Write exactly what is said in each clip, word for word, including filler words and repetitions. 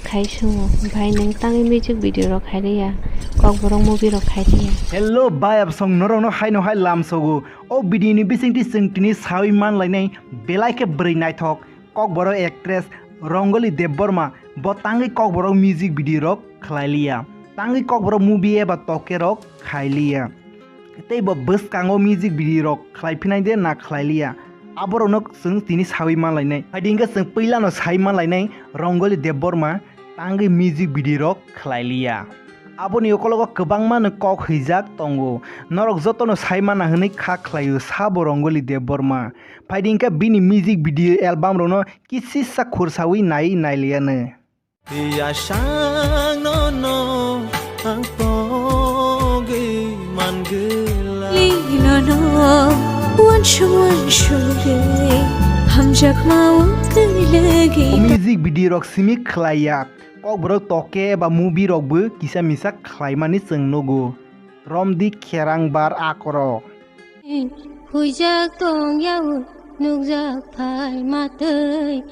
Khai sungo, bhai nwng tangwi music video rok khai liya, kokborok movie rok khai liya. Hello bhai, absong norokno haino hai lamsogo. O video ni bisingtwi chwng tini sawi manlainai belai khe bwrwi naithok kokborok actress Rangoli Debbarma, bo tangwi kokborok music video rok khlai liya. Tangwi kokborok movie eba toke rok khai liya. Tei bo bwskango music video rok khlai phinai de na khlai liya, aborokno chwng tini sawi manlainai. Phaidi hwnkhe chwng puilano sai manlainai Rangoli Debbarma tangwi music video rok khlai liya. Aboni ukologo kwbangma no kok hwijak tongo. Norok jotono sai mana hwnwi kha khlaio sabo Rangoli Debbarma. Phaidi hwnkhe bini music video album rokno kisisa khursawi nai nailiyano. Yasang no no ang pogwi mangwla. Lino no wanshu wanshu re hamjakma ukwlegi. Music video rok simi khlaiya, kokborok toke eba movie rokbo kisa misa khlaimani chwng nugo. Romdi kherang bar akorok. Huijak tong yao, nukjak phai matwi,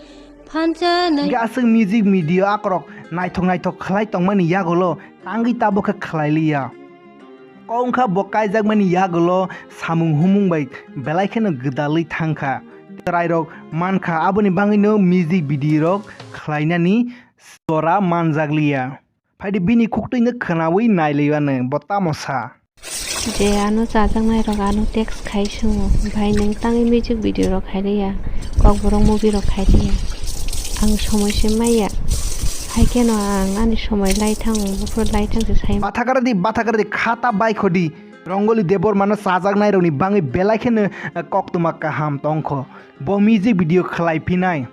phansa nai. Hingke aswk music video akorok naithok naithok khlai tongmani yagulo tangwi tabukhe khlai liya. Kok wngkha bo kaijakmani yagulo samung humung bai belai kheno gwdalwi thangkha. Chwrairok mankha, aboni bangwino music video rok khlainani jora manjakliya. Phaidi bini khuktwino khwnawi nailaiwano bo tamo sa. Je ano chajaknairok ano text khai sungo, bhai nwng tangwi music video rok khai liya, kokborok movie rok khai liya. Ang somoi se maya, hai kheno ang ani somoi lai thango, buphuru lai thang se sai. Bathakardi, bathakardi, khata baikhodi. Rangoli Debbarmano chajaknairokni bangwi belai kheno, eh, koktwma kaham tongkho. Bo music video khlai phinai.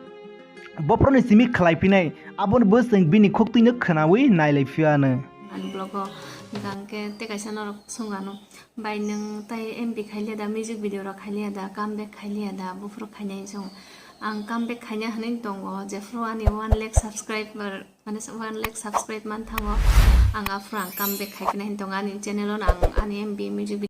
Bophuruni simi khlai phinai, aboni bo chwng bini khuktwino khwnawi nailai phiyo ano. Ani vlog o hwnkha hwnkhe tei kaisa norok swngano, "Bai, nwng tai M B khai liya da, music video rok khai liya da, comeback khai liya da?" Buphuru khainai chwng. Ang comeback khaina hwnwi tongo, jephuru ani one lakh subscriber, mane one lakh subscribe man thango, ang aphuru ang comeback khai phinai hwnwi tongo ani channel o, ang ani M B music video